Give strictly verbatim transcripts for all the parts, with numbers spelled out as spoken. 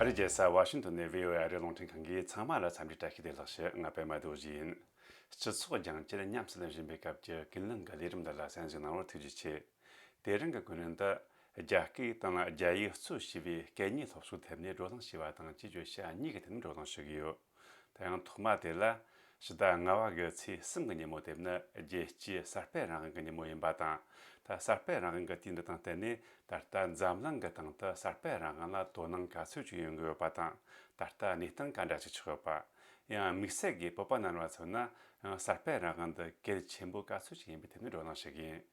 རེད། རྒྱལ་ས་ཝ་ཤིང་ཏོན་ནས་བྷི་ཨོ་ཨེ་ཨ་རིའི་རླུང་འཕྲིན་ཁང་གིས་ཚང་མ་ལ་འཚམས་འདྲི་བཀྲ་ཤིས་བདེ་ལེགས་ཞུ། ང་པད་མ་རྡོ་རྗེ་ཡིན། སྤྱི་ཚོགས་རྒྱང་བསྐྱེད་ཉམས་སུ་ལེན་བཞིན་པའི་སྐབས་ཀྱི་ཀུན་གླེང་གི་ལས་རིམ་འདི་ལ་གསན་གཟིགས་གནང་བར་ཐུགས་རྗེ་ཆེ། དེ་རིང་གི་ཀུན་གླེང་འདི་རྒྱ་སྐད་དང་རྒྱ་ཡིག་གཙོ་བྱས་པའི་སྐད་གཉིས་སློབ་གསོའི་ཐད་ནས་བགྲོ་གླེང་བྱས་པ་དང་བཅས་བརྗོད་བྱ་གཉིས་ཀྱི་ཐད་ནས་བགྲོ་གླེང་ཞུ་གི་ཡོད། ད་ཡང་ཐོག་མ་དེ་ལ་ཕྱི་ཟླ་ལྔ་པ་གི་ཚེས་གསུམ་གྱི་ཉིན་མོ་དེ་ནི་རྒྱལ་སྤྱིའི་གསར་སྤེལ་རང་དབང་གི་ཉིན་མོ་ཡིན་པ་དང་། ད་གསར་སྤེལ་རང་དབང་གི་དུས་འདི་དང་བསྟུན་ནས་ད་ལྟ་འཛམ་གླིང་གི་སྟེང་དུ་གསར་སྤེལ་རང་དབང་ལ་དོ་སྣང་ག་ཚོད་ཅིག་ཡོང་གི་ཡོད་པ་དང་། ད་ལྟ་གནས་སྟངས་ག་འདྲ་ཅིག་ཆགས་ཡོད་པ། ཡང་དམིགས་བསལ་གྱིས་བོད་པ་རྣམས་ལ་མཚོན་ན་ཡང་གསར་སྤེལ་རང་དབང་འདི་གལ་ཆེན་པོ་ག་ཚོད་ཅིག་ཡིན་པའི་ཐད་ནས་བགྲོ་གླེང་ཞུ་གི་ཡིན།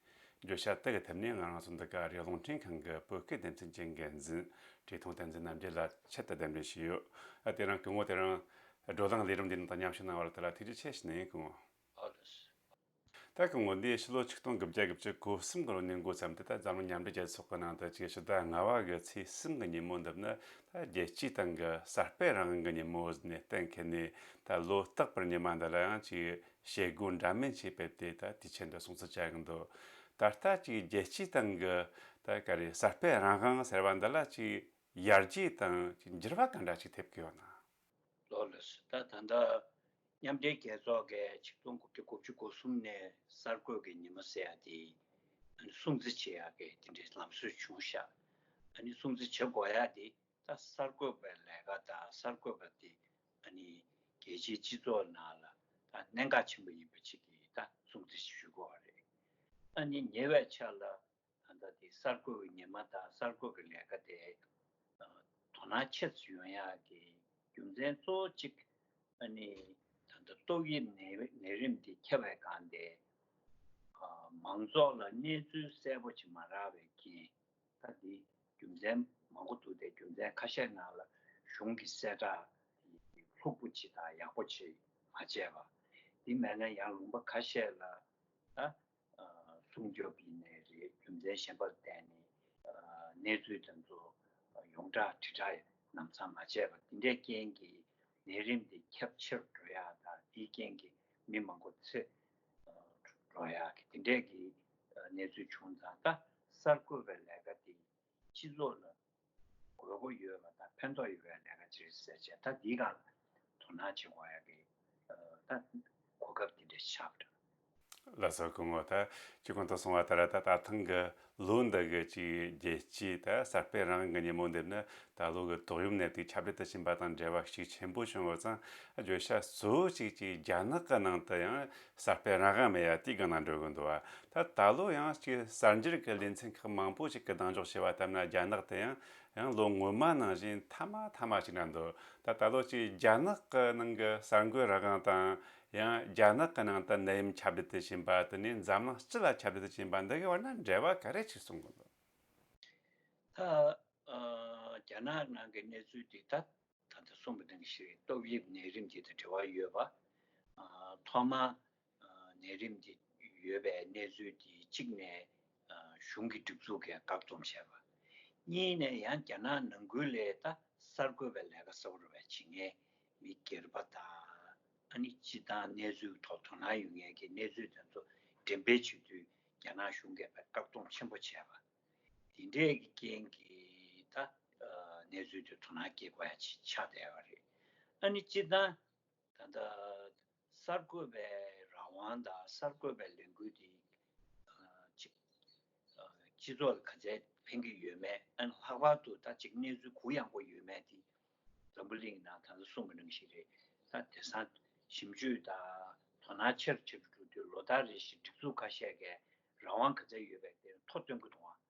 བརྗོད་བྱ་དེ་གི་ཐད་ནས་ང་རང་ཚོ་འདི་ག་རེད། རླུང་འཕྲིན་ཁང་གི་བོད་སྐད་སྡེ་ཚན་གྱི་འགན་འཛིན་བཀྲས་མཐོང་བསྟན་འཛིན་རྣམ་རྒྱལ་ལ་ཆེད་དུ་གདན་འདྲེན་ཞུས་ཡོད། ཨ། དེ་རིང་སྐུ་ངོ་དེ་རིང་བགྲོ་གླེང་ལས་རིམ་འདི་ནང་དུ་མཉམ་ཞུགས་གནང་བར་དེ་ལ་ཐུགས་རྗེ་ཆེ་ཞུ་ནི་ཡིན། སྐུ་ངོ། ཨོ་ལགས་སོ། ད་སྐུ་ངོ་འདིའི་ཕྱི་ལོ་ཆིག་སྟོང་དགུ་བརྒྱ་དགུ་བཅུ་གོ་གསུམ་གི་ལོ་ནས་འགོ་བརྩམས་ཏེ། ད་འཛམ་གླིང་མཉམ་འབྲེལ་རྒྱལ་ཚོགས་ཀྱི་ནང་དུ་ཅིག་ཕྱི་ཟླ་ལྔ་པ་གི་ཚེས་གསུམ་གི་ཉིན་མོ་འདི་ནི་ད་རྒྱལ་སྤྱིའི་སྟེང་གི་གསར་སྤེལ་རང་དབང་གི་ཉིན་མོ་ཟེར་ནས་གཏན་འཁེལ་ནས། ད་ལོ་རྟག་པར་ཉི་མ་འདི་ལ་ཡང་ཅིག་བྱེད་སྒོ་འདྲ་མིན་ཞིག་སྤེལ་ཏེ་ད་དུས་ཆེན་འདི་སྲུང་བརྩི་བྱ་གི་འདུག། ད་ལྟ་ཅིག་རྒྱལ་སྤྱིའི་སྟེང་གི་ད་ག་རེ་གསར་སྤེལ་རང་དབང་ཟེར་བ་འདི་ལ་ཅིག་ཡར་རྒྱས་དང་ཅིག་འགྱུར་བ་ག་འདྲ་ཅིག་ཐེབས་ཀྱི་ཡོད་ན། ལགས་སོ། ད་ད་ལྟ་མཉམ་འབྲེལ་རྒྱལ་ཚོགས་ཀྱིས་ཆིག་སྟོང་དགུ་བརྒྱ་དགུ་བཅུ་གོ་གསུམ་ནས་གསར་འགོད་ཀྱི་ཉི་མ་ཟེར་ཡ་དེ་ཨ་ནི་སྲུང་བརྩི་བྱེད་ཡ་གི་དེ་འདྲའི་ལམ་སྲོལ་བྱུང་ཤག། ཨ་ནི་སྲུང་བརྩི་བྱེད་དགོས་ཡ་དེ་ད་གསར་འགོད་པའི་ལས་ཀ་དང་གསར་འགོད་པ་དེ་ཨ་ནི་རྒྱལ་སྤྱིའི་སྤྱི་ཚོགས་ནང་ལ་ད་གནད་འགག་ཆེན་པོ་ཡིན་པ་ཅིག་གིས་ད་སྲུང་བརྩི་ཞུ་དགོས་པ་རེད། ཨ་ནི་ཉེ་བའི་ཆར་ལ་ད་ལྟ་དེ་གསར་འགོད་ཀྱི་ཉི་མ་དང་གསར་འགོད་ཀྱི་ལས་ཀ་དེ་ཨ་དོ་སྣང་ཆེ་ཙམ་ཡོང་ཡག་གི་རྒྱུ་མཚན་གཙོ་བོ་གཅིག་ཨ་ནི་ད་ལྟ་ཏོག་དབྱིབས་ནད་ནད་རིམས་དེ་ཁྱབ་པའི་སྒང་དེ་ཨ་མང་ཚོགས་ལ་གནས་ཚུལ་གསལ་པོ་ཅིག་མ་རག་པའི་རྐྱེན། ད་འདི་རྒྱུ་མཚན་མང་པོ་འདུག་སྟེ། རྒྱུ་མཚན་ཁ་ཤས་ནང་ལ་གཞུང་གི་གསལ་བསྒྲགས་ལྷུག་པོ་ཅིག་དང་ཡག་པོ་ཅིག་མ་བྱས་པ། འདི་མེད་ན་ཡང་ལུང་པ་ཁ་ཤས་ལ་ད་ཨ་སྲུང་སྐྱོབ་ཡིན་ནའི་རེད། རྒྱུ་མཚན་གཞན་པར་བརྟེན་ནས་ཨ་གནས་ཚུལ་དེ་ཚོ་ཡོངས་བསྒྲགས་དྲིལ་བསྒྲགས་ནམ་ཚང་མ་བྱས་པ། འདི་འདྲའི་རྐྱེན་གྱིས་ནད་རིམས་འདི་ཁྱབ་ཆེར་འགྲོ་ཡག་དང་། འདིའི་རྐྱེན་གྱིས་མི་མང་པོ་ཚེ་ཨ་འགྲོ་ཡག་གི་དེ་འདྲའི་གི་ཨ་གནས་ཚུལ་བྱུང་ཙང་། ད་གསར་འགོད་པའི་ལས་ཀ་འདི་སྤྱི་ཚོགས་ལ་དགོས་མཁོ་ཡོད་པ་དང་ཕན་ཐོགས་ཡོད་པའི་ལས་ཀ་ཅིག་རེད་ཟེར་བྱས། ད་འདིའི་སྒང་ལ་དོ་སྣང་བྱེད་དགོས་ཡག་གི་ཨ་ད་གོ་སྐབས་འདི་འདྲ་ཆགས་པ་རེད། ལགས་སོ། སྐུ་ངོ། ད་ཅི་གོང་དུ་གསུངས་པ་ལྟར་ད་ད་ཐེངས་ཀྱི་ལོ་འདི་གི་ཅིག་རྒྱལ་སྤྱིའི་ད་གསར་སྤེལ་རང་དབང་གི་ཉིན་མོ་འདི་ནི་ད་ལོ་གི་ཏོག་དབྱིབས་ནད་དུག་ཁྱབ་གདལ་དུ་ཕྱིན་པ་དང་འབྲེལ་བ་ཤུགས་ཆེན་པོ་བྱུང་ཡོད་ཙང་། བརྗོད་བྱ་གཙོ་བོ་གཅིག་ཅིག་རྒྱ་ནག་གི་ནང་དུ་ཡང་གསར་སྤེལ་རང་དབང་མེད་ཡ་དེའི་སྒང་ན་འགྲོ་གི་འདུག་བ། ད་ད་ལོ་ཡང་ཅིག་གསར་འགྱུར་གྱི་ལེ་ཚན་ཁག་མང་པོ་ཞིག་གི་གདེང་འཇོག་བྱས་པ་ལྟར་ན། རྒྱ་ནག་དེ་ཡང་ཡང་ལོ་སྔོན་མ་ནང་བཞིན་མཐའ་མ་མཐའ་མ་ཞིག་ན་འདུག། ད་ད་ལོ་ཅིག་རྒྱ་ནག་གི་ནང་གི་གསར་འགོད་རང་དབང་དང་། ཡང་རྒྱ་ནག་གི་ནང་དུ་ནད་ཡམས་ཁྱབ་གདལ་དུ་ཕྱིན་པ་དེ་ནས་འཛམ་གླིང་སྤྱི་ལ་ཁྱབ་གདལ་དུ་ཕྱིན་པ་འདི་གི་བར་ན་འབྲེལ་བ་ག་རེ་ཞིག་གསུང་གི་འདུག། ད་ཨ་རྒྱ་ནག་ནང་གི་གནས་ཚུལ་འདི་ད་ད་ལྟ་གསུངས་པ་ནང་བཞིན་ཏོག་དབྱིབས་ནད་རིམས་འདི་དང་འབྲེལ་བ་ཡོད་པ། ཨ་ཐོག་མ་ཨ་ནད་རིམས་འདི་ཡོད་པའི་གནས་ཚུལ་འདི་གཅིག་ནས་ཨ་གཞུང་གི་སྒྲིག་འཛུགས་ཀྱིས་བཀག་སྡོམ་བྱས་པ། གཉིས་ནས་ཡང་རྒྱ་ནག་ནང་ཁུལ་ལ་ད་གསར་འགོད་པའི་ལས་ཀ་གསར་པ་རུ་བའི་བྱེད་མཁན་མི་སྒེར་པ་དང་། ཨ་ནི་སྤྱི་བཏང་གནས་ཚུལ་ཐོག་དོ་སྣང་ཡོད་མཁན་གྱི་གནས་ཚུལ་དེ་ཚོ་འགྲེམས་སྤེལ་བྱེད་དུས་རྒྱ་ནག་གཞུང་གིས་བཀག་སྡོམ་ཆེན་པོ་བྱས་པ། དེ་འདྲས་ཀྱི་རྐྱེན་གྱིས་ད་ཨ་གནས་ཚུལ་དེ་དོ་སྣང་སྐྱེ་དགོས་ཡ་ཅིག་ཆགས་བསྡད་ཡོད་རེད། ཨ་ནི་སྤྱིར་བཏང་ད་ལྟ་གསར་འགོད་པའི་རང་དབང་དང་གསར་འགོད་པའི་ལས་འགུལ་དེ་ཨ་ཅིག་ཨ་སྤྱི་ཚོགས་ལ་ག་ཚད་ཕན་གྱི་ཡོད་མེད། ཨ་ནི་ལྷག་པར་དུ་ད་ཅིག་གནས་ཚུལ་གུ་ཡངས་པོ་ཡོད་མེད་དེ་འཛམ་བུ་གླིང་ནང་ད་ལྟ་གསུངས་པ་ནང་བཞིན་རེད། ད་དེང་སང་ཞིབ་འཇུག་དང་དོ་སྣང་ཆེ་རུ་ཆེ་རུ་འགྲོ་དུས་ལོ་ལྟར་རེ་བཞིན་སྒྲིག་འཛུགས་ཁ་ཤས་ཀྱིས་རང་དབང་ག་ཚད་ཡོད་པའི་དེར་མཐོ་སྟོན་གྱི་འདུག་ཨང་།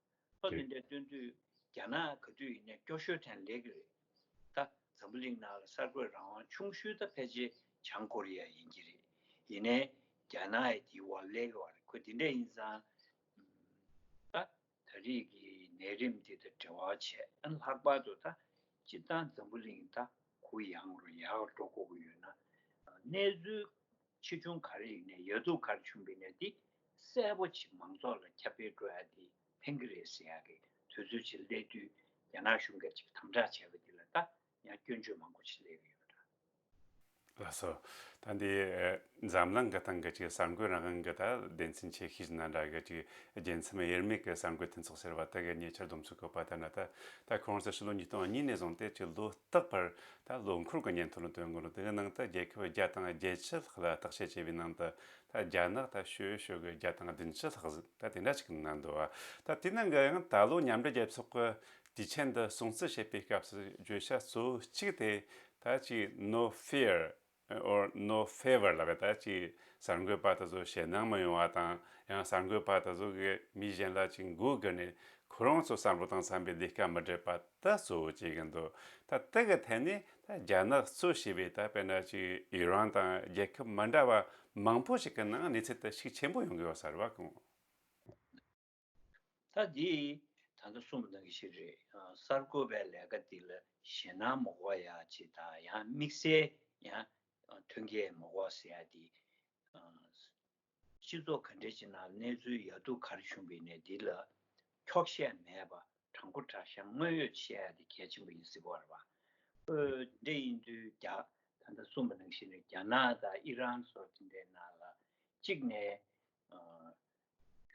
ཐོག་དེ་འདྲ་སྟོན་དུས་རྒྱ་ནག་ག་དུས་ཡིན་ནའི་སྐྱོ་ཤོས་དང་ལས་ཀྱི་རེད། ད་འཛམ་བུ་གླིང་ནང་ལ་གསར་འགོད་རང་དབང་ཆུང་ཤོས་ད་ཕལ་ཆེར་བྱང་ཀོ་རི་ཡ་ཡིན་གྱི་རེད། ཡིན་ནའི་རྒྱ་ནག་ཡི་དེའི་འོག་སླེབས་ཀྱི་ཡོད་རེད། ཁོ་དེ་འདྲ་ཡིན་ཙང་ད་ད་རེས་ཀྱི་ནད་རིམས་འདི་དང་འབྲེལ་བ་བྱས། ཨ་ལྷག་པར་དུ་ད་སྤྱིར་བཏང་འཛམ་བུ་གླིང་ད་གུ་ཡངས་རུ་ཡག་རུ་འགྲོ་དགོས་ཀྱི་ཡོད་ན། གནས་ཚུལ་ཆེ་ཆུང་ག་རེ་ཡིན་ནའི་ཡ་སྡུག་ག་རེ་བྱུང་བ་ཡིན་ནའི་དེ་གསལ་པོ་ཅིག་མང་ཚོགས་ལ་ཁྱབ་སྤེལ་འགྲོ་ཡ་དེ་ཕན་གྱི་རེད་ཟེར་ཡ་གི་དུས་ཚོད་ཅིག་སླེབས་དུས་རྒྱ་ནག་གཞུང་གིས་ཅིག་དམ་དྲག་བྱས་པ་དེ་ལ་ད་ཡང་སྐྱོན་བརྗོད་མང་པོ་ཅིག་སླེབས་ཀྱི་ཡོད་པ་འདྲ། ལགས་སོ། ད་འདི་ཨ་འཛམ་གླིང་གི་སྟེང་གི་ཅིག་གསར་འགོད་རང་དབང་གི་ད་སྡེ་ཚན་ཆེ་ཤོས་ནང་འདྲ་གི་ཅིག་རྒྱལ་མཚམས་དབྱེར་མེད་ཀྱི་གསར་འགོད་མཐུན་ཚོགས་ཟེར་བ་དེ་གི་ཉེ་ཆར་བསྡོམས་ཚོད་བཀོད་པ་ལྟར་ན། ད་ད་ཁོ་རང་ཚོ་ཕྱི་ལོ་ཉིས་སྟོང་གཉིས་ནས་བཟུང་སྟེ་ཅིག་ལོ་རྟག་པར་ད་ལོ་འཁོར་གྱི་སྙན་ཐོ་ལ་བཏོན་དགོས་རུང་། དེ་གི་ནང་དུ་རྒྱལ་ཁབ་བརྒྱ་དང་བརྒྱད་ཅུ་ལྷག་ལ་བརྟག་དཔྱད་བྱས་པའི་ནང་དུ་ད་རྒྱ་ནག་ད་ཤོད་ཤོད་གི་བརྒྱ་དང་བདུན་ཅུ་ལྷག་ཟིག་ད་དེ་འདྲ་ཅིག་གནང་འདུག་བ། ད་དེ་ནང་གི་ཡང་ད་ལོ་མཉམ་འབྲེལ་རྒྱལ་ཚོགས་ཀྱི་དུས་ཆེན་འདི་སྲུང་བརྩི་བྱེད་པའི་སྐབས་སུ་བརྗོད་བྱ་གཙོ་བོ་གཅིག་དེ་ད་ཅིག No Fear or No Favor ལབ་པའི། ད་ཅིག་གསར་འགོད་པ་དེ་ཚོ་ཞེད་སྣང་མི་ཡོང་བ་དང་། ཡང་གསར་འགོད་པ་དེ་ཚོ་གིས་མི་གཞན་ལ་ཅིག་མགོ་སྒུར་ནས་ཁོ་རང་ཚོ་བསམ་བློ་དང་འཚམ་པའི་ལས་ཀ་མི་སྒྲུབ་པ་དེ་གཙོ་བོ་བྱེད་ཀྱི་འདུག་ད་དེ་གི་ཐད་ནས་ད་རྒྱ་ནག་གཙོ་བྱས་པའི་ད་དཔེར་ན་ཅིག་ཨི་རན་དང་རྒྱལ་ཁབ་མི་འདྲ་བ་མང་པོ་ཞིག་གི་ནང་གནས་ཚུལ་དེ་ཤུགས་ཆེན་པོ་ཡོང་གི་ཡོད་ས་རེད་བ། གོང་། ད་འདི་ད་ལྟ་གསུངས་པ་ནང་བཞིན་རེད། ཨ་གསར་འགོད་པའི་ལས་ཀ་འདི་ལ་ཞེད་སྣང་མ་དགོས་ཡ་ཅིག་དང་། ཡང་དམིགས་བསལ་ཡང་ཨ་མཐུན་རྐྱེན་མ་དགོས་ཟེར་ཡ་འདི། ཨ་སྤྱི་ཚོགས་ག་འདྲ་ཅིག་ནང་གནས་ཚུལ་ཡག་སྡུག་ག་རེ་བྱུང་བ་ཡིན་ནའི་འདི་ལ་འཁྱོག་བཤད་མེད་པ། དྲང་པོ་དྲང་བཞག་དངོས་ཡོད་བཤད་ཡ་དེ་གལ་ཆེན་པོ་ཡིན་སྲིད་པ་རེད་བ། ཨོ་འདི་ཡིན་དུས་རྒྱ་ད་ལྟ་གསུངས་པ་ནང་བཞིན་རེད། རྒྱ་ནག་དང་ཨི་རན་སོགས་དེ་འདྲའི་ནང་ལ་གཅིག་ནས་ཨ་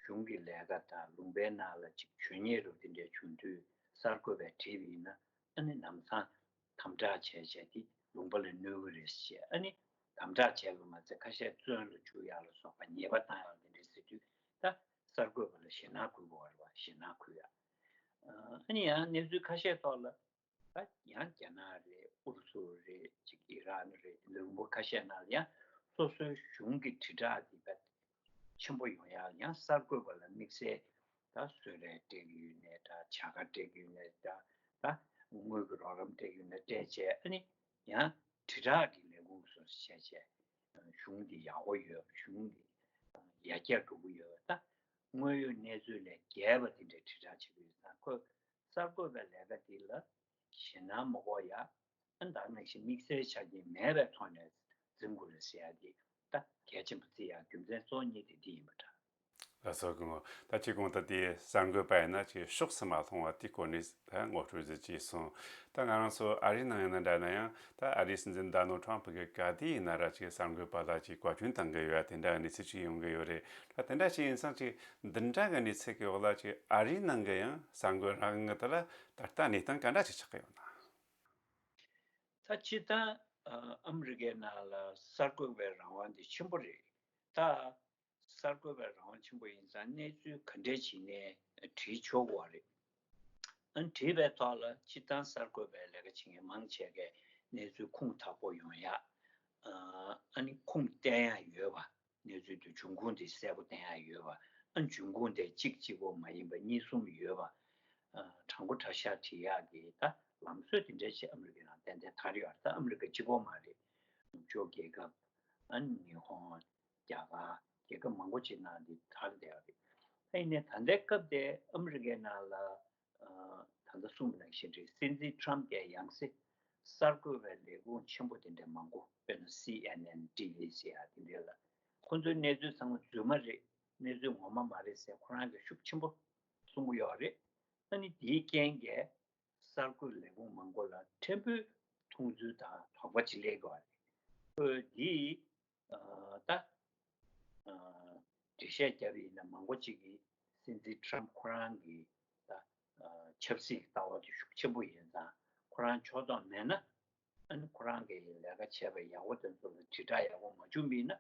གཞུང་གི་ལས་ཀ་དང་ལུང་པའི་ནང་ལ་ཅིག་བྱོལ་ཉེས་རུ་དེ་འདྲའི་བྱུང་དུས་གསར་འགོད་པས་བྲིས་པ་ཡིན་ན། ཨ་ནི་ལམ་སང་དམ་དྲག་བྱས་བྱས་དེ་ལུང་པ་ལ་གནོད་གི་རེད་ཅེས། ཨ་ནི་དམ་དྲག་བྱས་པ་མ་ཚད་ཁ་ཤས་བཙོན་ལ་འཇུག་ཡག་ལ་སོགས་པ་ཉེས་པ་བཏང་ཡག་དེ་འདྲ་ཟེར་དུས། ད་གསར་འགོད་པ་ལ་ཞེད་སྣང་འཁོལ་དགོས་པ་རེད་བ། ཞེད་སྣང་འཁོལ་ཡག་ཨ་ནི་ཡང་གནས་ཚུལ་ཁ་ཤས་ཐོག་ལ། ད་ཡང་རྒྱ་ནག་རེད། ཨུ་རུ་སུ་རེད། ཅིག་ཨི་རན་རེད། ལུང་པ་ཁ་ཤས་ནང་ལ་ཡང་སོ་སོའི་གཞུང་གི་དྲིལ་བསྒྲགས་དེ་ད་ཆེན་པོ་ཡོང་ཡག་ཡང་གསར་འགོད་པ་ལ་དམིགས་བསལ་ད་གསོལ་རས་སྤྲད་ཀྱི་ཡོད་ནའི་འདྲ། བྱ་དགའ་སྤྲད་ཀྱི་ཡོད་ནའི་འདྲ། ད་དངུལ་གྱི་རོགས་རམ་སྤྲད་ཀྱི་ཡོད་ནའི་སྤྲད་བྱས། ཨ་ནི་ཡང་དྲིལ་བསྒྲགས་ཀྱི་ལས་ཁུངས་སོགས་བྱས་བྱས་གཞུང་འདི་ཡག་པོ་ཡོད། གཞུང་འདི་ཡར་རྒྱས་འགྲོ་གི་ཡོད། ད་དངོས་ཡོད་གནས་ཚུལ་ལས་བརྒལ་བ་དེ་འདྲའི་དྲིལ་བསྒྲགས་བྱེད་ཀྱི་ཡོད་ཙང་། ཁོས་གསར་འགོད་པའི་ལས་ཀ་འདི་ལ་ཞེད་སྣང་མ་དགོས་ཡ། ཨ་ནི་ད་ནང་བཞིན་དམིགས་བསལ་ཆ་རྐྱེན་མེད་པའི་ཐོག་ནས་འཛིན་དགོས་རེད་ཟེར་ཡ་འདི་ད་གལ་ཆེན་པོ་བརྩི་ཡ་རྒྱུ་མཚན་གཙོ་བོ་གཉིས་དེ་འདི་ཡིན་པ་འདྲ། ལགས་སོ། སྐུ་ངོ། ད་ཅིག་གོང་དུ་དེ་གསར་འགོད་པ་ཡིན་ན་ཅིག་ཕྱོགས་སུ་མ་ལྷུང་བ་དེའི་སྐོར་ནས་ད་ངོ་སྤྲོད་ཅིག་བྱས་སོང་། ད་ང་རང་ཚོ་ཨ་རིའི་ནང་ཡིན་ན་འདྲ་ན་ཡང་། ད་ཨ་རིའི་སྲིད་འཛིན་ཌོ་ནལ་ཌི་ཊརམ་ཕི་གིས་ག་དུས་ཡིན་ན་ར་ཅིག་གསར་འགོད་པ་ལ་ཅིག་བཀའ་བཀྱོན་གཏོང་གི་ཡོད་པ་དེ་འདྲ་གི་གནས་ཚུལ་ཅིག་ཡོང་གི་ཡོད་རེད། ད་དེ་འདྲ་ཅིག་ཡིན་ཙང་ཅིག་འདི་འདྲ་གི་གནས་ཚུལ་གྱི་འོག་ལ་ཅིག་ཨ་རིའི་ནང་གི་ཡང་གསར་འགོད་རང་དབང་གི་ཐད་ལ་ད་ལྟ་གནས་སྟངས་ག་འདྲ་ཅིག་ཆགས་ཀྱི་ཡོད་ན། ད་སྤྱིར་བཏང་ཨ་ཨ་མི་རི་ཀའི་ནང་ལ་གསར་འགོད་པའི་རང་དབང་འདི་ཆེན་པོ་རེད། ད་གསར་འགོད་པའི་རང་དབང་ཆེན་པོ་ཡིན་ཙང་གནས་ཚུལ་ག་འདྲས་བྱས་ནའི་བྲིས་ཆོག་གི་རེད། ཨ་ནི་བྲིས་པའི་ཐོག་ལ་སྤྱིར་བཏང་གསར་འགོད་པའི་ལས་ཀ་བྱེད་མཁན་མང་ཆེ་གས་གནས་ཚུལ་ཁུངས་དག་པོ་ཡོང་ཡག་ཨ་ནི་ཁུངས་བསྟན་ཡག་ཡོད་པ། གནས་ཚུལ་དེ་འབྱུང་ཁུངས་དེ་གསལ་པོ་བསྟན་ཡག་ཡོད་པ། ཨ་འབྱུང་ཁུངས་དེ་གཅིག་གཅིག་པོ་མ་ཡིན་པ་གཉིས་གསུམ་ཡོད་པ། ཨ་དྲང་པོ་དྲང་བཞག་བྲིས་ཡག་གི་ད་ལམ་སྲོལ་དེ་འདྲ་ཞིག་ཨ་མི་རི་ཀའི་ནང་ཏན་ཏན་དར་ཡོད་རེད། ད་ཨ་མི་རི་ཀ་གཅིག་པོ་མ་རེད། ནུབ་ཕྱོགས་རྒྱལ་ཁབ། ཨ་ནི་ཉི་ཧོང་། རྒྱ་གར། རྒྱལ་ཁབ་མང་པོ་ཅིག་ནང་འདི་དར་བསྡད་ཡོད་རེད། ད་ཡིན་ནའི་ད་ལྟའི་སྐབས་དེ་ཨ་མི་རི་ཀའི་ནང་ལ་ཨ་ད་ལྟ་གསུངས་པ་ནང་བཞིན་རེད། སྲིད་འཛིན་ཊརམ་གྱིས་ཡང་སེ་གསར་འགོད་པའི་ལས་ཁུངས་ཆེན་པོ་དེ་འདྲ་མང་པོ། དཔེར་ན་སི་ཨེན་ཨེན། ཊི་ཝི་སི་ཨ་དེ་འདྲ་ལ་ཁོ་ཚོའི་གནས་ཚུལ་ཚང་མ་རྫུན་མ་རེད། གནས་ཚུལ་ངོ་མ་མ་རེད་ཟེར་ཁོ་རང་གིས་ཤུགས་ཆེན་པོ་གསུང་གི་ཡོད་རེད། ཨ་ནི་དེའི་རྐྱེན་གྱིས་གསར་འགོད་ལས་ཁུངས་མང་པོ་ལ་ཕྲན་བུ་མཐོང་ཚུལ་དང་དོགས་པ་ཅིག་སླེབས་ཀྱི་ཡོད་རེད། ཁོས་འདི་ཨ་ད་ཨ་འགྲེལ་བཤད་བརྒྱབ་པ་ཡིན་ན་མང་པོ་ཅིག་གིས་སྲིད་འཛིན་ཊརམ་ཕི་ཁོ་རང་གི་ད་ཨ་ཆབ་སྲིད་ཀྱི་ལྟ་བ་དེ་ཤུགས་ཆེན་པོ་ཡིན་ཙང་ཁོ་རང་ཕྱོགས་གཏོགས་མེད་ན། ཨ་ནི་ཁོ་རང་གིས་ལས་ཀ་བྱས་པ་ཡག་པོ་དེ་ཚོ་ལ་དྲིལ་བསྒྲགས་ཡག་པོ་མ་བྱུང་བ་ཡིན་ན།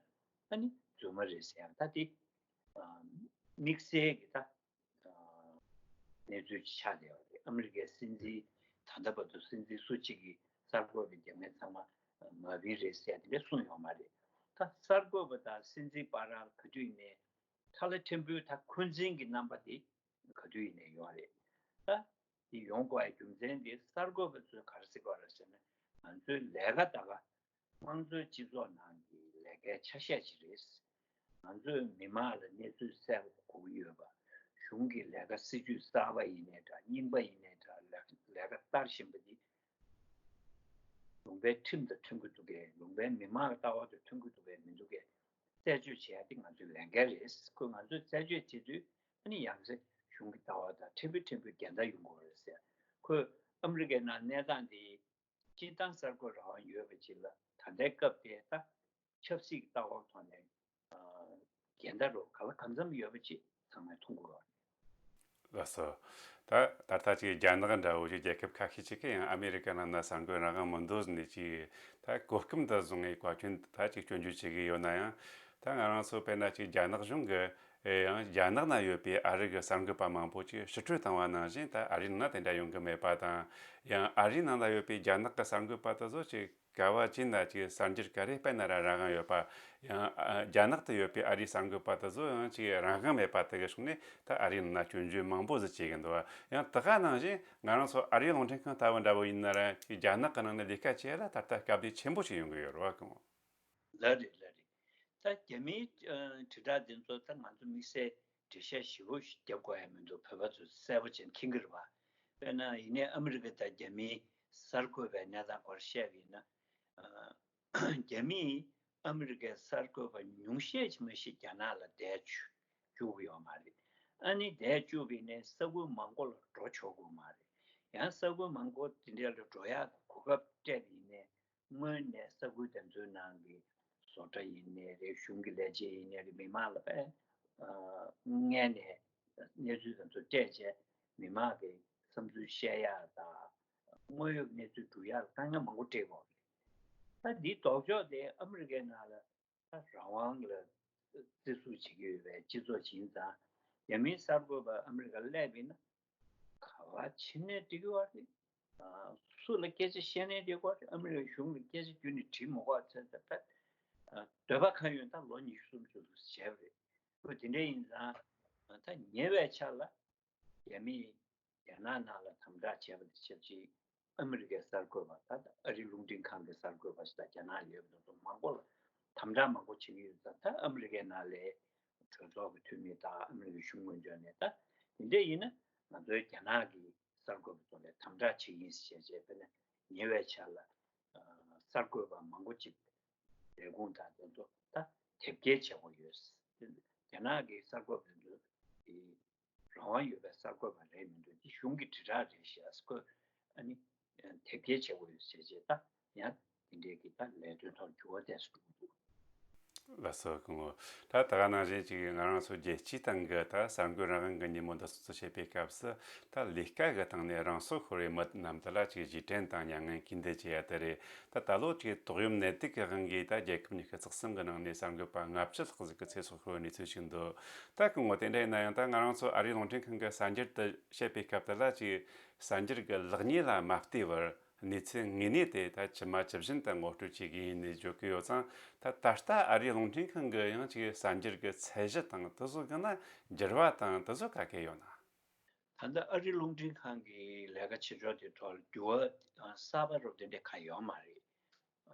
ཨ་ནི་རྫུན་མ་རེད་ཟེར་ཡག་ད་དེ་ཨ་དམིགས་བསལ་གྱི་ད་གནས་ཚུལ་ཅིག་ཆགས་བསྡད་ཡོད་རེད། ཨ་མི་རི་ཀའི་སྲིད་འཛིན། ད་ལྟ་བར་དུ་སྲིད་འཛིན་སུ་གཅིག་གིས་གསར་འགོད་པའི་རྒྱབ་ངལ་ཚང་མ་མ་བིན་རེད་ཟེར་དེ་འདྲ་གསུངས་ཡོད་མ་རེད། ད་གསར་འགོད་པ་དང་སྲིད་འཛིན་བར་ལ་ག་དུས་ཡིན་ནའི་ཐ་ལ་ཕྲན་བུའི་ད་འཁོན་འཛིན་གྱི་རྣམ་པ་དེ་ག་དུས་ཡིན་ནའི་ཡོད་རེད། ད་དེ་ཡོང་དགོས་པའི་རྒྱུ་མཚན་དེ་གསར་འགོད་པ་ཚོས་ག་རེ་ཟེར་དགོས་རེད་ཟེར་ན། ང་ཚོའི་ལས་ཀ་ད་ག་དམངས་གཙོའི་སྤྱི་ཚོགས་ནང་གི་ལས་ཀའི་ཆ་ཤས་ཤིག་རེད། ང་ཚོས་མི་མང་ལ་གནས་ཚུལ་གསལ་པོ་དགོས་ཀྱི་ཡོད་པ། གཞུང་གི་ལས་ཀ་སྲིད་ཇུས་གསར་པ་ཡིན་ནའི་འདྲ། རྙིང་པ་ཡིན་ནའི་འདྲ། ལས་ལས་ཀ་བསྟར་བཞིན་པ་འདི་ལུང་པའི་ཁྲིམས་དང་མཐུན་གྱི་འདུག་གས། ལུང་པའི་མི་མང་གི་ལྟ་བ་དང་མཐུན་གྱི་འདུག་གས་མི་འདུག་གས་རྩད་གཅོད་བྱེད་ཡ་དེ་ང་ཚོའི་ལས་འགན་རེད། ཁོས་ང་ཚོས་རྩད་གཅོད་བྱེད་དུས་ཨ་ནི་ཡང་སེ་གཞུང་གི་ལྟ་བ་དང་ཕྲན་བུ་ཕྲན་བུ་འགལ་ཟླ་ཡོང་གི་ཡོད་རེད་ཟེར། ཁོས་ཨ་མི་རི་ཀའི་ནང་གནས་སྟངས་འདི། སྤྱིར་བཏང་གསར་འགོད་རང་དབང་ཡོད་པ་ཅིག་ལ་ད་ ད་ལྟའི་སྐབས་དེ་ད་ཆབ་སྲིད་ཀྱི་ལྟ་བའི་ཐོག་ནས་འགལ་ཟླ་རུ་ག་ལ་གང་འཚམ་ཡོད་པ་ཅིག་ཚང་མས་མཐོང་གི་ཡོད་རེད། ལགས་སོ། ད་ད་ལྟ་ཅིག་རྒྱ་ནག་འདྲ་བོ་ཅིག་རྒྱལ་ཁབ་ཁ་ཤས་ཅིག་གིས་ཡང་ཨ་མེ་རི་ཀ་ནང་ན་གསར་འགོད་རང་དབང་མི་འདུག་ཟེར་ནས་ཅིག་ད་གོ་སྐབས་འདི་བཟུང་ངས་བཀའ་བཀྱོན་ད་ཅིག་སྐྱོན་བརྗོད་བྱེད་ཀྱི་ཡོད་ན་ཡང་། ད་ང་རང་ཚོ་དཔེར་ན་ཅིག་རྒྱ་ནག་གཞུང་གིས་ཡང་རྒྱ་ནག་ན་ཡོད་པའི་ཨ་རི་གི་གསར་འགོད་པ་མང་པོ་ཅིག་ཕྱིར་སྤྲོད་བཏང་བ་ནང་བཞིན། ད་ཨ་རིའི་ནང་ན་དེ་འདྲ་ཡོང་གི་མེད་པ་དང་། ཡང་ཨ་རིའི་ནང་ན་ཡོད་པའི་རྒྱ་ནག་གི་གསར་འགོད་པ་དེ་ཚོ་ཅིག་ག་བ་ཅིག་ན་ཅིག་གསར་འགྱུར་ག་རེ་སྤེལ་ན་ར་རང་དབང་ཡོད་པ། ཡང་ཨ་རྒྱ་ནག་ཏུ་ཡོད་པའི་ཨ་རིའི་གསར་འགོད་པ་དེ་ཚོ་ཡང་ཅིག་རང་དབང་མེད་པ་དེ་གི་ཕྱོགས་ནས་ད་ཨ་རིའི་ནང་ན་སྐྱོན་བརྗོད་མང་པོ་ཟིག་བྱེད་གི་འདུག། ཡང་དེ་ག་ནང་བཞིན་ང་རང་ཚོ་ཨ་རིའི་རླུང་འཕྲིན་ཁང་ལྟ་བུ་འདྲ་བོ་ཡིན་ན་ར་ཅིག་རྒྱ་ནག་གི་ནང་ནས་ལས་ཀ་བྱེད་ཡ་ལ་ད་ལྟ་དཀའ་ལས་ཆེན་པོ་ཞིག་ཡོང་གི་ཡོད་རེད་བ་གི་མོ། ལགས་རེད། ལགས་རེད། ད་རྒྱ་མིའི་ཨ་དྲིལ་བསྒྲགས་འདི་ཚོ་ད་ང་ཚོ་དམིགས་བསལ་འགྲེལ་བཤད་ཞིབ་པོ་ཞིག་རྒྱབ་དགོས་ཡ་མི་འདུག། བོད་པ་ཚོས་གསལ་པོ་བྱས་ནས་མཁྱེན་གྱི་རེད་བ། དཔེར་ན་ཡིན་ནའི་ཨ་མི་རི་ཀ་དང་རྒྱ་མིའི་གསར་འགོད་པའི་གནས་སྟངས་སྐོར་བཤད་པ་ཡིན་ན། ཨ་རྒྱ་མིས་ཨ་མི་རི་ཀའི་གསར་འགོད་པ་ཉུང་ཤས་ཅིག་མ་གཞི་རྒྱ་ནག་ལ་བསྡད་བཅུག་གི་ཡོད་མ་རེད། ཨ་ནི་བསྡད་བཅུག་པ་ཡིན་ནའི་ས་ཁུལ་མང་པོ་ལ་འགྲོ་ཆོག་གི་མ་རེད། ཡང་ས་ཁུལ་མང་པོ་དེ་འདྲ་ལ་འགྲོ་ཡག་གི་གོ་སྐབས་སྤྲད་པ་ཡིན་ནའི། སྔོན་ནས་ས་ཁུལ་དེ་ཚོའི་ནང་གི་བཟོ་གྲྭ་ཡིན་ནའི་རེད། གཞུང་གི་ལས་བྱེད་ཡིན་ནའི་རེད། མི་མང་ལ་དཔེ་སྔོན་ནས་གནས་ཚུལ་དེ་ཚོ་སྤྲད་བྱས། མི་མང་གི་བསམ་ཚུལ་བཤད་ཡག་དང་། དངོས་ཡོད་གནས་ཚུལ་སྒྲུབ་ཡག་ལ་དཀའ་ངལ་མང་པོ་འཕྲད་ཀྱི་ཡོད་རེད། ད་འདིའི་ལྡོག་ཕྱོགས་དེ་ཨ་མི་རི་ཀའི་ནང་ལ་ད་རང་དབང་ལ་བརྩི་སྲུང་བྱེད་ཀྱི་ཡོད་པའི་སྤྱི་ཚོགས་ཅིག་ཡིན་ཙང་། རྒྱ་མིའི་གསར་འགོད་པ་ཨ་མི་རི་ཀར་སླེབས་པ་ཡིན་ན། ག་པར་ཕྱིན་ནའི་འགྲིག་གི་ཡོད་རེད། ཨ་སུ་ལ་སྐད་ཆ་བཤད་ནའི་འགྲིག་གི་ཡོད་རེད། ཨ་མི་རི་ཀའི་གཞུང་ལ་སྐད་ཆ་བརྒྱུད་ནས་དྲིས་མི་དགོས་ཚེ། ད་ད་འདོད་པ་གང་ཡོད་ད་ལོ་ཉི་ཤུ་སུམ་ཅུ་ལ་བྱས་པ་རེད། ཁོ་དེ་འདྲ་ཡིན་ཙང་། ད་ཉེ་བའི་ཆར་ལ་རྒྱ་མིས་རྒྱ་ནག་ནང་ལ་དམ་དྲག་བྱས་པ་དང་ཆབས་ཅིག། ཨ་མི་རི་ཀའི་གསར་འགོད་པ་ད་ལྟ་ཨ་རིའི་རླུང་འཕྲིན་ཁང་གི་གསར་འགོད་པ་ཞིག་དང་རྒྱ་ནག་ཡོད་པ་དེ་ཚོ་མང་པོ་ལ་དམ་དྲག་མང་པོ་བྱེད་ཀྱི་ཡོད་ཙང་། ད་ཨ་མི་རི་ཀའི་ནང་ལ་གྲོས་ཚོགས་ཀྱི་འཐུས་མི་དང་ཨ་མི་རི་ཀའི་གཞུང་ངོས་ཕྱོགས་ནས། ད་དེ་འདྲ་ཡིན་ན་ང་ཚོའི་རྒྱ་ནག་གི་གསར་འགོད་པ་ཚོ་ལ་དམ་དྲག་བྱེད་ཀྱི་ཡིན་ཟེར་བྱས་བྱས། དཔེར་ན་ཉེ་བའི་ཆར་ལ་ཨ་གསར་འགོད་པ་མང་པོ་ཅིག་ལས་ཁུངས་དང་དེ་ཚོ་ད་དེབ་སྐྱེལ་བྱེད་དགོས་ཡོད། རྒྱ་ནག་གི་གསར་འགོད་པ་དེ་ཚོ་དེ་རང་དབང་ཡོད་པའི་གསར་འགོད་པ་རེད་མི་འདུག། འདི་གཞུང་གི་དྲིལ་བསྒྲགས་རེད་ཞེས་ཨ་སྐོར་ཨ་ནི་དེབ་སྐྱེལ་བྱེད་དགོས་ཡོད་ཟེར་བྱས། ད་ཡང་དེ་འདྲའི་གི་ད་ལས་དོན་ཐོག་འགྱུར་བ་ཏོག་ཙམ་འགྲོ་གི་འདུག། ལགས་སོ་སྐུ་ངོ། ད་ད་ག་ནང་བཞིན་ཅིག་ང་རང་ཚོ་རྒྱལ་སྤྱིའི་སྟེང་གི་ད་གསར་འགོད་རང་དབང་གི་ཉིན་མོ་འདི་སྲུང་བརྩི་བྱེད་པའི་སྐབས་སུ། ད་ལས་ཀ་གི་སྟེང་ནས་རང་སྲོག་ཤོར་བའི་མི་རྣམས་དེ་ལ་ཅིག་རྗེས་དྲན་དང་མྱ་ངན་གུས་འདུད་བྱེད་ཡ་དེ་རེད། ད་ད་ལོ་ཅིག་ཏོག་དབྱིབས་ནད་དུག་གི་དབང་གིས་ད་རྒྱལ་ཁབ་ཉི་ཤུ་རྩ་གསུམ་གི་ནང་ནས་གསར་འགོད་པ་ལྔ་བཅུ་ལྷག་ཟིག་གི་ཚེ་སྲོག་ཤོར་བའི་གནས་ཚུལ་ཞིག་འདུག། ད་སྐུ་ངོ་དེ་འདྲ་ཡིན་ན་ཡང་། ད་ང་རང་ཚོ་ཨ་རིའི་རླུང་འཕྲིན་ཁང་གི་གསར་འགྱུར་དུ་བཤད་པའི་སྐབས་དེ་ལ་ཅིག་གསར་འགྱུར་གྱི་ལེགས་ཉེས་ལ་མ་ལྟོས་པར་གནས་ཚུལ་དངོས་གནས་དེ་ད་ཇི་མ་ཇི་བཞིན་དུ་ངོ་སྤྲོད་བྱེད་དགོས་ཡིན་ནས་བརྗོད་ཀྱི་ཡོད་ཙང་། ད་ད་ལྟ་ཨ་རིའི་རླུང་འཕྲིན་ཁང་གི་ཡང་ཅིག་གསར་འགྱུར་གྱི་ཚད་གཞི་དང་དེ་ཚོ་གི་ན་འགྱུར་བ་དང་དེ་ཚོ་ག་གེ་ཡོད་ན། ད་ལྟ་ཨ་རིའི་རླུང་འཕྲིན་ཁང་གི་ལས་ཀ་བྱེད་ཕྱོགས་དེ་ཐོག་འགྱུར་བ་གསར་པ་རོབ་དེ་འདྲ་གང་ཡོད་མ་རེད།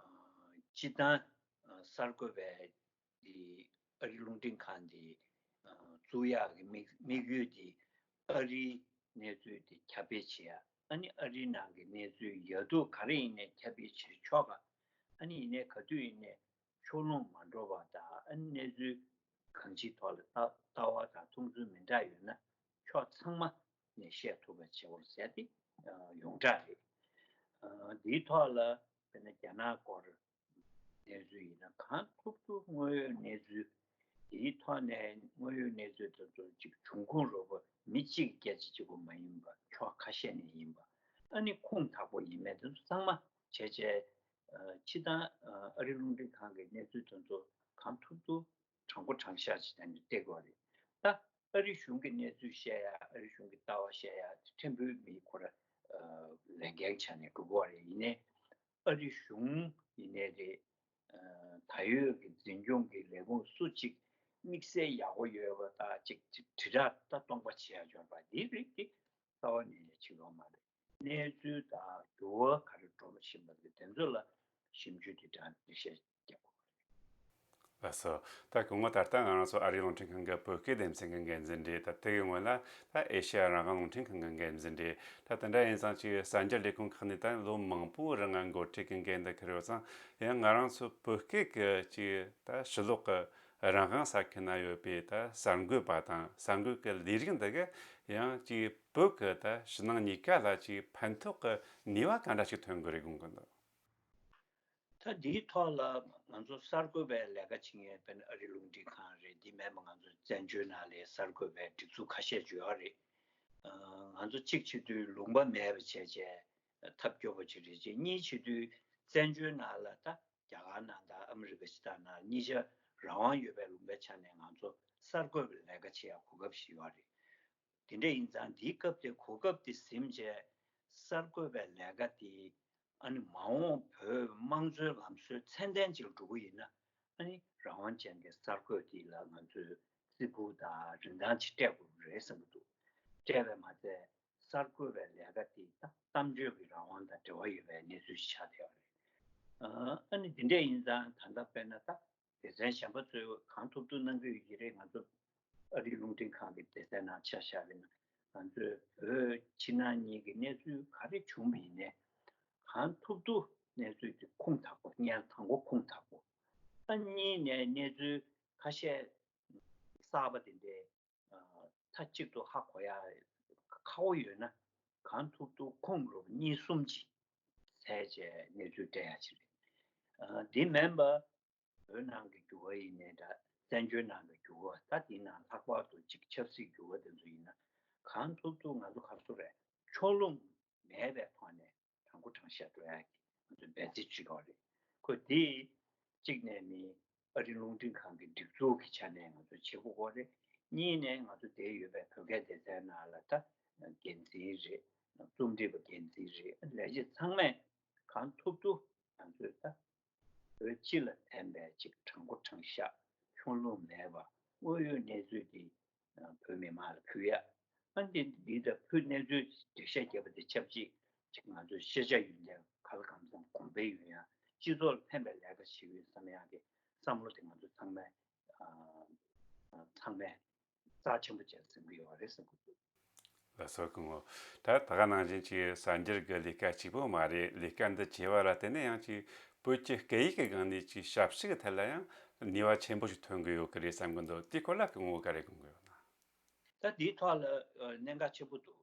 སྤྱིར་བཏང་གསར་འགོད་པའི་དེ་ཨ་རིའི་རླུང་འཕྲིན་ཁང་དེ་བཙུགས་ཡག་གི་དམིགས་དམིགས་ཡུལ་དེ་ཨ་རིའི་གནས་ཚུལ་དེ་ཁྱབ་སྤེལ་བྱེད་ཡག། ཨ་ནི་ཨ་རིའི་ནང་གི་གནས་ཚུལ་ཡག་སྡུག་ག་རེ་ཡིན་ནའི་ཁྱབ་སྤེལ་བྱེད་ཆོག་ག། ཨ་ནི་ཡིན་ནའི་ག་དུས་ཡིན་ནའི་ཕྱོགས་ལྷུང་མ་འགྲོ་བ་དང་། ཨ་ནི་གནས་ཚུལ་གང་ཅིའི་ཐོག་ལ་ལྟ་ལྟ་བ་དང་མཐོང་ཚུལ་མི་འདྲ་ཡོད་ན་ཕྱོགས་ཚང་མ་ནས་བཤད་ཐུབ་པ་བྱེད་དགོས་ཟེར་དེ་ཡོངས་གྲགས་རེད། འདིའི་ཐོག་ལ་དཔེར་ན་རྒྱ་ནག་སྐོར་གནས་ཚུལ་ཡིན་ན། གང་ཐུབ་ཐུབ་དངོས་ཡོད་གནས་ཚུལ་དེའི་ཐོག་ནས། དངོས་ཡོད་གནས་ཚུལ་དེ་ཚོ་ཅིག་འབྱུང་ཁུངས་རོབ་པོ་མི་གཅིག་གི་སྐད་ཆ་གཅིག་པོ་མ་ཡིན་པ། ཕྱོགས་ཁ་ཤས་ནས་ཡིན་པ། ཨ་ནི་ཁུངས་དག་པོ་ཡིན་མེད་དེ་ཚོ་ཚང་མ་བྱས་བྱས། སྤྱིར་བཏང་ཨ་རིའི་རླུང་འཕྲིན་ཁང་གི་གནས་ཚུལ་དེ་ཚོ་གང་ཐུབ་ཐུབ་དྲང་པོ་དྲང་བཞག་ཅིག་དེ་འདྲ་སྟེར་དགོས་རེད། ད་ཨ་རིའི་གཞུང་གི་གནས་ཚུལ་བཤད་ཡ། ཨ་རིའི་གཞུང་གི་ལྟ་བ་བཤད་ཡ་དེ་ཕྲན་བུའི་མིའི་ཁོ་ར་ལས་འགན་ཆ་ནས་འགྲོ་གི་རེད། ཡིན་ནའི་ཨ་རིའི་གཞུང་ཡིན་ནའི་རེད། ད་ཡོད་ཀྱི་འཛིན་སྐྱོང་གི་ལས་ཁུངས་སུ་གཅིག་དམིགས་བསལ་ཡག་པོ་ཡོད་པ་དང་གཅིག་དྲིལ་བསྒྲགས་ད་སྟོང་པ་བྱེད་ཡ་འབྱོར་པ་འདི་རིགས་དེ་རྩ་བ་ནས་ནས་བྱེད་ཡོད་མ་རེད། གནས་ཚུལ་དང་འགྱུར་བ་ག་རེ་འགྲོ་བཞིན་པ་རེད། དེ་ཚོ་ལ་ཞིབ་འཇུག་དེ་དྲང་འགྲེལ་བཤད་རྒྱག་དགོས་པ་རེད། ལགས་སོ། ད་སྐུ་ངོ་ད་ལྟ་ང་རང་ཚོ་ཨ་རིའི་རླུང་འཕྲིན་ཁང་གི་བོད་སྐད་སྡེ་ཚན་གྱི་འགན་འཛིན་རེད། ད་དེ་གི་སྔོན་ལ་ད་ཨེ་ཤ་ཡ་རང་དབང་རླུང་འཕྲིན་ཁང་གི་འགན་འཛིན་རེད། ད་དེ་འདྲ་ཡིན་ཙང་ཅིག་གསར་འགྱུར་ལས་ཁུངས་ཁག་ནས་ད་ལོ་མང་པོའི་རིང་ང་འགོ་ཁྲིད་ཀྱི་འགན་འདི་འཁུར་ཡོད་ཙང་། ཡང་ང་རང་ཚོ་བོད་སྐད་ཀྱི་ཅིག་ད་ཕྱི་ལོགས་ཀྱི་རང་དབང་ས་ཁུལ་ན་ཡོད་པའི་ད་གསར་འགོད་པ་དང་གསར་འགོད་ཀྱི་ལས་རིགས་འདི་གི་ཡང་ཅིག་བོད་ཀྱི་ད་ཕྱི་ནང་གཉིས་ཀ་ལ་ཅིག་ཕན་ཐོགས་ཀྱི་ནུས་པ་ག་འདྲ་ཞིག་ཐོན་གི་རེད་དགོངས་ཀྱི་འདུག། ད་འདིའི་ཐོག་ལ་ང་ཚོ་གསར་འགོད་པའི་ལས་ཀ་བྱེད་མཁན་དཔེར་ན་ཨ་རི་རླུང་འཕྲིན་ཁང་རེད། འདི་མིན་པ་ང་ཚོ་བཙན་བྱོལ་ནང་ལ་གསར་འགོད་པའི་སྒྲིག་འཛུགས་ཁ་ཤས་ཅིག་ཡོད་རེད། ང་ཚོ་གཅིག་བྱེད་དུས་ལུང་པ་མེད་པ་བྱས་བྱས་ཐབས་སྐྱོ་པོ་ཅིག་རེད། ཅེས་གཉིས་བྱེད་དུས་བཙན་བྱོལ་ནང་ལ་ད་རྒྱ་གར་ནང་དང་ཨ་མི་རི་ཀ་ཕྱི་ཐག་ནང་གཉིས་ཆ་རང་དབང་ཡོད་པའི་ལུང་པའི་ཆ་ནས་ང་ཚོ་གསར་འགོད་པའི་ལས་ཀ་བྱེད་ཡག་གོ་སྐབས་ཤིག་ཡོད་རེད། དེ་འདྲ་ཡིན་ཙང་འདིའི་སྐབས་དེ་གོ་སྐབས་དེ་ཟིན་བྱས་གསར་འགོད་པའི་ལས་ཀ་དེ་ཨ་ནི་མ་འོངས་བོད་དམངས་གཙོའི་ལམ་སྲོལ་ཚད་ལྡན་ཅིག་འགྲོ་གི་ཡིན་ན། ཨ་ནི་རང་དབང་ཅན་གྱི་གསར་འགོད་དེ་ལ་ང་ཚོས་བརྩི་བཀུར་དང་རིན་ཐང་ཅིག་སྤྲད་དགོས་རེད་བསམ་གྱི་འདུག་སྤྲད་པས་མ་ཚད་གསར་འགོད་པའི་ལས་ཀ་དེ་ད་གཏམ་བརྗོད་ཀྱི་རང་དབང་དང་འབྲེལ་བ་ཡོད་པའི་གནས་ཚུལ་ཞིག་ཆགས་བསྡད་པ་རེད། ཨ་ནི་དེ་འདྲ་ཡིན་ཙང་ད་ལྟ་དཔེར་ན་ད་སྡེ་ཚན་གཞན་པ་ཚོས་གང་ཐུབ་ཐུབ་གནང་གི་ཡོད་ཀྱི་རེད། ང་ཚོ་ཨ་རིའི་རླུང་འཕྲིན་ཁང་གི་སྡེ་ཚན་ནང་ཆ་བཞག་པ་ཡིན་ན། ང་ཚོས་བོད་ཕྱི་ནང་གཉིས་ཀྱི་གནས་ཚུལ་ག་རེ་བྱུང་བ་ཡིན་ནའི་གང་ཐུབ་ཐུབ་གནས་ཚུལ་དེ་ཁུངས་དག་པོ། སྔོན་དང་པོ་ཁུངས་དག་པོ། ཨ་གཉིས་ནས་གནས་ཚུལ་ཁ་ཤས་གསར་པ་དེ་འདྲའི་མཐའ་གཅིག་ཏུ་ཧ་གོ་ཡ་ཁག་པོ་ཡོད་ན། གང་ཐུབ་ཐུབ་ཁུངས་རུ་གཉིས་གསུམ་ཅིག་བཙལ་བྱས་གནས་ཚུལ་སྤྲད་ཡ་ཅིག་རེད། འདི་མིན་པ། བོད་ནང་གི་འགྱུར་བ་ཡིན་ནའི་འདྲ། བཙན་བྱོལ་ནང་གི་འགྱུར་བ། ད་དེའི་ནང་ལྷག་པར་དུ་ཅིག་ཆབ་སྲིད་འགྱུར་བ་དེ་ཚོ་ཡིན་ན། གང་ཐུབ་ཐུབ་ང་ཚོ་ག་རེ་ཟེར་དགོས་རེད། ཕྱོགས་ལྷུང་མེད་པའི་ཐོག་ནས་དྲང་པོ་དྲང་བཞག་འགྲོ་ཡ་གི་ང་ཚོ་འབད་བརྩོན་བྱེད་དགོས་རེད། ཁོ་དེ་གཅིག་ནས་ནི་ཨ་རི་རླུང་འཕྲིན་ཁང་གི་སྒྲིག་འཛུགས་ཀྱི་ཆ་ནས་ང་ཚོ་བྱེད་དགོས་རེད། གཉིས་ནས་ང་ཚོ་དེ་ཡོད་པའི་བོད་སྐད་སྡེ་ཚན་ནང་ལ་ད་འགན་འཛིན་རེད། རྩོམ་སྒྲིག་པ་འགན་འཛིན་རེད། ལས་བྱེད་ཚང་མས་གང་ཐུབ་ཐུབ་ང་ཚོས་ད་བོད་སྤྱི་ལ་ཕན་པའི་ཅིག་དྲང་པོ་དྲང་བཞག་ཕྱོགས་ལྷུང་མེད་པ། དངོས་ཡོད་གནས་ཚུལ་འདི་བོད་མི་མང་ལ་ཕུལ་ཡ། ཨ་འདི་འདི་ལྟར་ཕུལ། གནས་ཚུལ་འགྲེལ་བཤད་བརྒྱབ་པ་དེ་ཆབས་ཅིག་ཅིག་ང་ཚོས་ཤེས་བྱ་ཡོད་མཁན་ག་ལ་གང་འཚམ་གོང་འཕེལ་ཡོང་ཡ། སྤྱི་ཚོགས་ལ་ཕན་པའི་ལས་ཀ་བྱེད་ཡོད་བསམ་ཡ་གི་བསམ་བློ་དེ་ང་ཚོ་ཚང་མས་ཨ་ཚང་མས་རྩ་ཆེན་པོ་བྱས་འཛིན་གྱི་ཡོད་རེད་བསམ་གྱི་འདུག་ལགས་སོ། སྐུ་ངོ། ད་ད་ག་ནང་བཞིན་ཅིག་གསར་འགྱུར་གྱི་ལས་ཀ་གཅིག་པོ་མ་རེད། ལས་ཀ་འདི་བྱས་པ་ལ་བརྟེན་ནས་ཡང་ཅིག་བོད་ཀྱི་སྐད་ཡིག་གི་སྒང་ནས་ཅིག་ཞབས་ཕྱི་གི་ཐད་ལ་ཡང་ནུས་པ་ཆེན་པོ་ཞིག་ཐོན་གྱི་ཡོད་ཀྱི་རེད་བསམ་གྱི་འདུག་དེའི་སྐོར་ལ་སྐུ་ངོ་ག་རེ་དགོངས་ཀྱི་ཡོད་ན། ད་དེའི་ཐོག་ལ་ཨ་གནད་འགག་ཆེན་པོ་འདུག་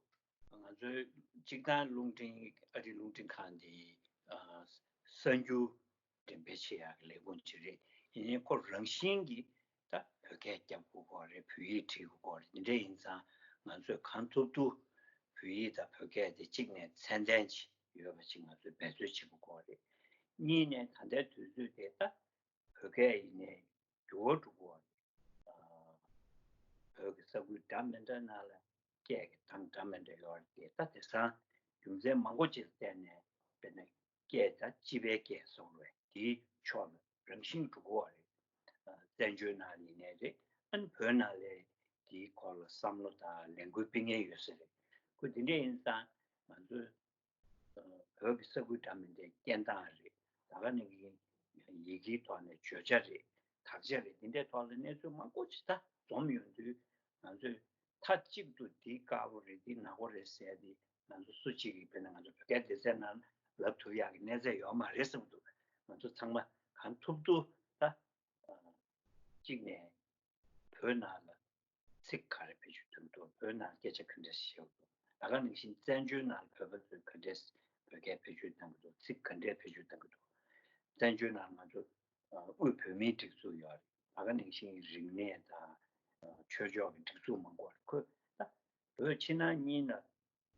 ང་ཚོའི་སྤྱིར་བཏང་རླུང་འཕྲིན་ཨ་རིའི་རླུང་འཕྲིན་ཁང་འདི་ཨ་གསར་འགྱུར་འགྲེམས་སྤེལ་བྱེད་ཡག་གི་ལས་ཁུངས་ཅིག་རེད། ཡིན་ནའི་ཁོ་རང་བཞིན་གྱིས་ད་བོད་སྐད་རྒྱབ་དགོས་ཀྱི་རེད། བོད་ཡིག་བྲིས་དགོས་ཀྱི་རེད། འདི་འདྲ་ཡིན་ཙང་ང་ཚོས་གང་ཐུབ་ཐུབ་བོད་ཡིག་དང་བོད་སྐད་དེ་གཅིག་ནས་ཚད་ལྡན་ཅིག་ཡོད་པ་ཅིག་ང་ཚོས་འབད་རྩོལ་བྱེད་དགོས་ཀྱི་རེད། གཉིས་ནས་ད་ལྟའི་དུས་ཚོད་དེ་ད་བོད་སྐད་ཡིན་ནའི་འགྱུར་བ་འགྲོ་གི་ཡོད་རེད། ཨ་བོད་ཀྱི་ས་ཁུལ་འདྲ་མི་འདྲ་ནང་ལ་སྐད་ཀྱི་གདངས་འདྲ་མི་འདྲ་ཡོད་རེད་དེ། ད་དེང་སང་རྒྱུ་མཚན་མང་པོ་ཅིག་ལ་བརྟེན་ནས་དཔེར་ན་སྐད་ད་སྤྱི་པའི་སྐད་བཟོ་བའི་དེའི་ཕྱོགས་ལ་རང་བཞིན་འགྲོ་གི་ཡོད་རེད། ཨ་བཙན་བྱོལ་ནང་ཡིན་ནའི་རེད། ཨ་ནི་བོད་ནང་ལ་དེའི་སྐོར་ལ་བསམ་བློ་དང་ལས་འགུལ་སྤེལ་མཁན་ཡོད་ས་རེད། ཁོ་དེ་འདྲ་ཡིན་ཙང་ང་ཚོས་བོད་ཀྱི་ས་ཁུལ་འདྲ་མི་འདྲའི་སྐད་གདངས་རེད། ད་ག་ནང་བཞིན་ཡི་གེའི་ཐོག་ནས་བརྗོད་བྱ་རེད། དག་ཆ་རེད། འདི་འདྲའི་ཐོག་ལ་གནས་ཚུལ་མང་པོ་ཅིག་ད་འཛོམས་ཡོང་དུས་ང་ཚོས་མཐའ་གཅིག་ཏུ་འདི་དཀར་པོ་རེད། འདི་ནག་པོ་རེད་ཟེར་ཏེ་ང་ཚོ་སུ་གཅིག་གིས་དཔེར་ན་ང་ཚོ་བོད་སྐད་སྡེ་ཚན་ནང་ལབ་ཐུབ་ཡག་གི་གནས་ཚད་ཡོད་མ་རེད་བསམ་གྱི་འདུག་ང་ཚོ་ཚང་མ་གང་ཐུབ་ཐུབ་ད་གཅིག་ནས་བོད་ནང་ལ་ཚིག་ག་རེ་བེད་སྤྱོད་གཏོང་གི་འདུག་བོད་ནང་སྐད་ཆ་ག་འདྲ་ཞིག་བཤད་ཀྱི་འདུག་ད་ག་ནང་བཞིན་བཙན་བྱོལ་ནང་བོད་པ་ཚོས་ག་འདྲས་བོད་སྐད་བེད་སྤྱོད་གཏོང་གི་འདུག་ཚིག་ག་འདྲས་བེད་སྤྱོད་གཏོང་གི་འདུག་བཙན་བྱོལ་ནང་ང་ཚོ་ཨ་དབུས་བོད་མིའི་སྒྲིག་འཛུགས་ཡོད་རེད། ད་ག་ནང་བཞིན་རིག་གནས་དང་ཨ་ཆོས་ཕྱོགས་ཀྱི་སྒྲིག་འཛུགས་མང་པོ་རེད། ཁོས་ད་བོད་ཕྱི་ནང་གཉིས་ན་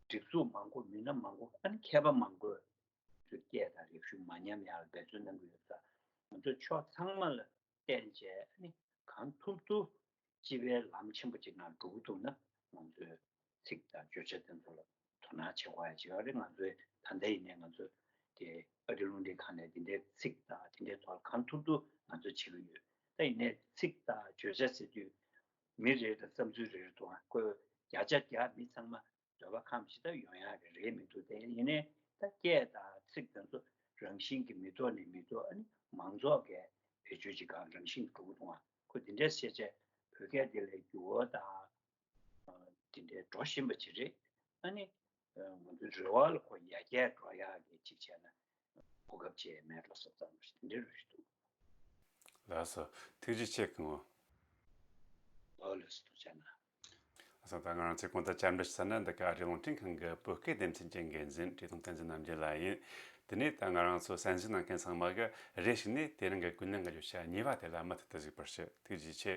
སྒྲིག་འཛུགས་མང་པོ། མི་སྣ་མང་པོ། ཨ་ནི་མཁས་པ་མང་པོས་ཚོས་སྐད་དང་རིག་གཞུང་མ་ཉམས་ཡག་ལ་འབད་བརྩོན་གནང་གི་ཡོད་ཙང་། ང་ཚོས་ཕྱོགས་ཚང་མ་ལ་བརྟེན་བྱས་ཨ་ནི་གང་ཐུབ་ཐུབ་སྤྱི་པའི་ལམ་ཆེན་པོ་ཅིག་ནང་འགྲོ་གི་འདུག་ན། ང་ཚོས་ཚིག་དང་བརྗོད་བྱ་དེ་ཚོ་ལ་དོ་སྣང་བྱེད་དགོས་ཡ་ཅིག་ཡོད་རེད། ང་ཚོས་ད་ལྟ་ཡིན་ནའི་ང་ཚོ་དེ་ཨ་རི་རླུང་འཕྲིན་ཁང་ནས་འདི་འདྲའི་ཚིག་དང་དེ་འདྲའི་ཐོག་ལ་གང་ཐུབ་ཐུབ་ང་ཚོས་བྱེད་ཀྱི་ཡོད། ད་ཡིན་ནའི་ཚིག་དང་བརྗོད་བྱ་ཟེར་དུས་མི་རེ་རེ་དང་བསམ་ཚུལ་རེ་རེ་འདུག་ཨ། ཁོས་བརྒྱ་ཆ་བརྒྱ་མི་ཚང་མ་འདོད་པ་ཁམས་ཤིག་ད་ཡོང་ཡག་གི་རེད་མི་འདུག་དེ་ཡིན་ནའི་ད་སྐད་དང་ཚིག་དེ་ཚོ་རང་བཞིན་གྱིས་མི་ཐོག་ནས་མི་ཐོག་ཨ་ནི་མང་ཚོགས་ཀྱི་བེད་སྤྱོད་ཅིག་གང་རང་བཞིན་འགྲོ་གི་འདུག་ཨ། ཁོ་དེ་འདྲའི་བཤད་བྱས་བོད་སྐད་དེ་ལ་འགྱུར་བ་དང་དེ་འདྲའི་འགྲོ་བཞིན་པ་ཅིག་རེད། ཨ་ནི་ང་ཚོའི་རེ་བ་ལ་ཁོ་ཡར་རྒྱས་འགྲོ་ཡག་གི་ཅིག་བྱས་ན། གོ་སྐབས་ཅིག་མེད་འགྲོ་ས་ཙམ་ཞིག་འདི་རུ་ཞིག་འདུག་ལགས་སོ། ཐུགས་རྗེ་ཆེ་སྐུ་ངོ། ཨོ་ལགས་སོ། ཐུགས་རྗེ་གནང་། ལགས་སོ། ད་ང་རང་ཚོས་གོང་དུ་བཅར་འདྲི་ཞུ་ས་ནི་འདི་ག་ཨ་རིའི་རླུང་འཕྲིན་ཁང་གི་བོད་སྐད་སྡེ་ཚན་གྱི་འགན་འཛིན་བཀྲས་མཐོང་བསྟན་འཛིན་རྣམ་རྒྱལ་ལགས་ཡིན། དེ་ནས་ད་ང་རང་ཚོ་གསན་གཟིགས་གནང་མཁན་ཚང་མ་གི་རེ་ཞིག་ནས་དེ་རིང་གི་ཀུན་གླེང་གི་བརྗོད་བྱ་གཉིས་པ་དེ་ལ་མུ་མཐུད་དུ་གཟིགས་པར་ཞུ། ཐུགས་རྗེ་ཆེ།